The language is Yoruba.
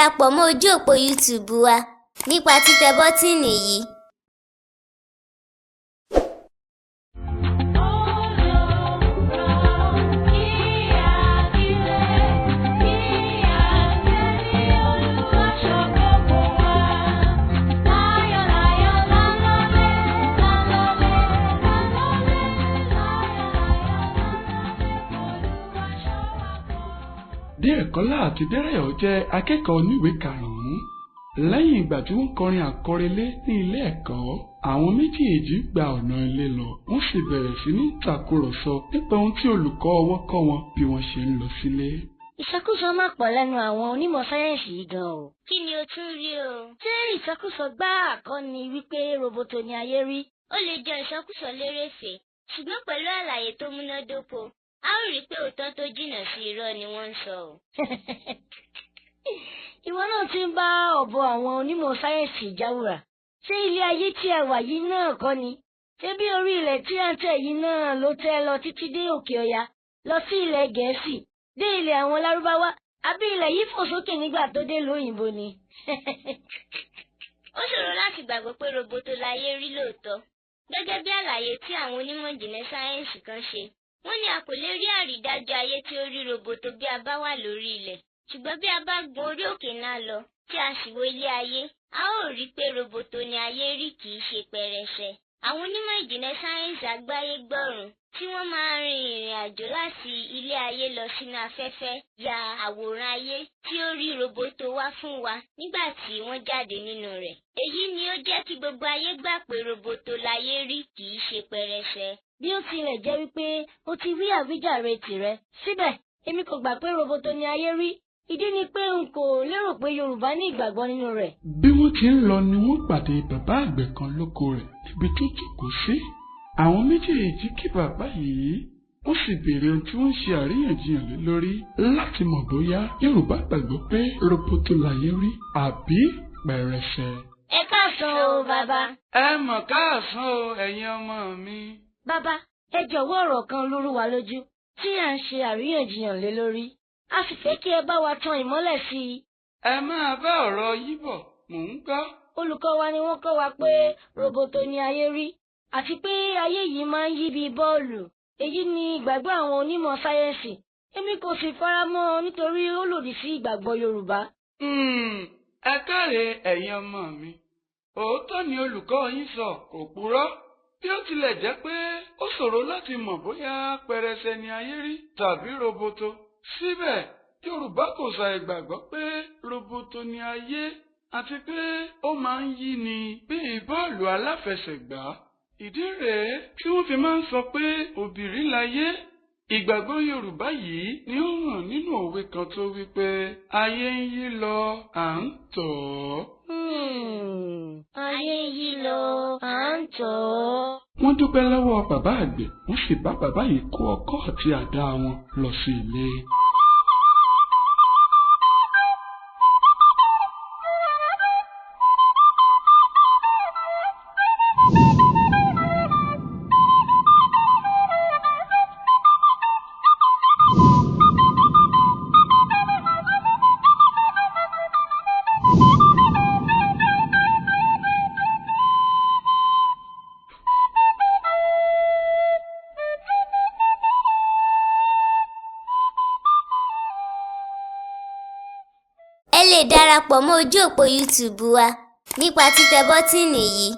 Darapọ̀ mọ́ ojú òpó YouTube wa nípa títẹ bọ́tíìnì yìí. Dérẹ̀kọ́lá àti Dérẹ̀yọ̀ jẹ́ akẹ́kọ̀ọ́ oníwèé karùn-ún. Lẹ́yìn ìgbà tí wọ́n kọrin àkọrelé ní ilé ẹ̀kọ́, àwọn méjèèjì gba ọ̀nà ilé lọ, wọ́n sì bẹ̀rẹ̀ sí ní tàkúrọ̀sọ nípa ohun tí olùkọ́ wọn kọ́ wọn bí wọ́n ṣe ń lọ sílé. Ìsọkúsọ má pọ̀ lẹ́nu àwọn onímọ̀ sáyẹ́ǹsì yìí gan o. Kí ni o tún rí o? Ṣé ìsọkúsọ gbáà kọ́ ni wípé roboto ni ayé rí? Ó lè jọ ìsọkúsọ lérèfé, ṣùgbọ́n pẹ̀lú àlàyé tó múnádóko, a ó rí i pé òótọ́ tó jìnnà sí irọ́ ni wọ́n ń sọ o. Ìwọ náà ti ń bá ọ̀bọ àwọn onímọ̀ sáyẹ́ǹsì jáwùrà. Ṣé ilé ayé tí a wà yìí náà kọ́ ni? Ṣé bí orí ilẹ̀ tí à ń tẹ̀ yìí náà ló tẹ́ lọ títí dé òkè ọya, lọ sí ilẹ̀ Gẹ̀ẹ́sì, dé ilẹ̀ àwọn Lárúbáwá, àbí ilẹ̀ yìí fò sókè nígbà tó dé lóyìnbó ni? Ó ṣòro láti gbàgbọ́ pé roboto láyé rí lóòótọ́. Gẹ́gẹ́ bí àlàyé tí àwọn onímọ̀ ìjìnlẹ̀ sáyẹ́ǹsì kan ṣe, wọ́n ní a kò lè rí àrídájú ayé tí ó rí roboto bí a bá wà lórí ilẹ̀. Ṣùgbọ́n bí a bá gun orí òkè náà lọ, tí a sì wo ilé ayé, a ó rí i pé roboto ni ayé rí, kì í ṣe pẹrẹsẹ. Àwọn onímọ̀ ìjìnlẹ̀ sáyẹ́ǹsì àgbáyé gbọ́rùn tí wọ́n máa ń rin ìrìn àjò láti ilé ayé lọ sínú afẹ́fẹ́ ya àwòrán ayé tí ó rí roboto wá fún wa nígbà tí wọ́n jáde nínú rẹ̀. Èyí ni ó jẹ́ kí gbogbo ayé gbà pé roboto láyé rí, kì í ṣe pẹrẹsẹ. Bí ó tilẹ̀ jẹ́ wípé o ti rí àwíjàre tìrẹ, síbẹ̀ èmi kò gbà pé roboto ni ayé rí. Ìdí ni pé n kò lérò pé Yorùbá ní ìgbàgbọ́ nínú rẹ̀. Bí wọ́n ti ń lọ ni wọ́n pàdé bàbá àgbẹ̀ kan lóko rẹ̀ níbi tó jókòó sí. Àwọn méjèèjì kí bàbá yìí, wọ́n sì béèrè ohun tí wọ́n ń ṣe àríyànjiyàn lé lórí láti mọ̀ bóyá Yorùbá gbàgbọ́ pé roboto láyé rí àbí pẹrẹsẹ. Ẹ káàsán o, bàbá. Ẹ mọ̀ káàsán o, ẹ̀yin ọmọ mi. Bàbá, ẹ jọ̀wọ́, ọ̀rọ̀ kan ló rú wa lójú tí à ń ṣe àríyànjiyàn lé lórí. A sì fẹ́ kí ẹ bá wa tan ìmọ́lẹ̀ sí i. Ẹ máa bá ọ̀rọ̀ yín bọ̀, mò ń gbọ́. Olùkọ́ wa ni wọ́n kọ́ wa pé roboto ni ayé rí, àti pé ayé yìí máa ń yí bíi bọ́ọ̀lù. Èyí ni ìgbàgbọ́ àwọn onímọ̀ sáyẹ́ǹsì. Èmi kò sì fara mọ́ ọ nítorí ó lòdì sí ìgbàgbọ́ Yorùbá. Ẹ káre, ẹ̀yin ọmọ mi. Òótọ́ ni olùkọ́ yín sọ, kò purọ́. Bí ó tilẹ̀ jẹ́ pé ó ṣòro láti mọ̀ bóyá pẹrẹsẹ ni ayé rí tàbí roboto, síbẹ̀, Yorùbá kò ṣàì gbàgbọ́ pé roboto ni ayé àti pé ó máa ń yí ni bíi bọ́ọ̀lù aláfẹsẹ̀gbá. Ìdí rèé tí wọ́n fi máa ń sọ pé òbìrí láyé. Ìgbàgbọ́ Yorùbá yìí ni ó hàn nínú òwe kan tó wí pé ayé ń yí lọ, à ń tọ̀ ọ́. Ayé ń yí lọ, à ń tọ̀ ọ́. Wọ́n dúpẹ́ lọ́wọ́ bàbá àgbẹ̀, wọ́n sì bá bàbá yìí kó ọkọ́ àti àdá wọn lọ sí ilé. Ẹ lè darapọ̀ mọ́ ojú òpó YouTube wa nípa títẹ bọ́tíìnì yìí.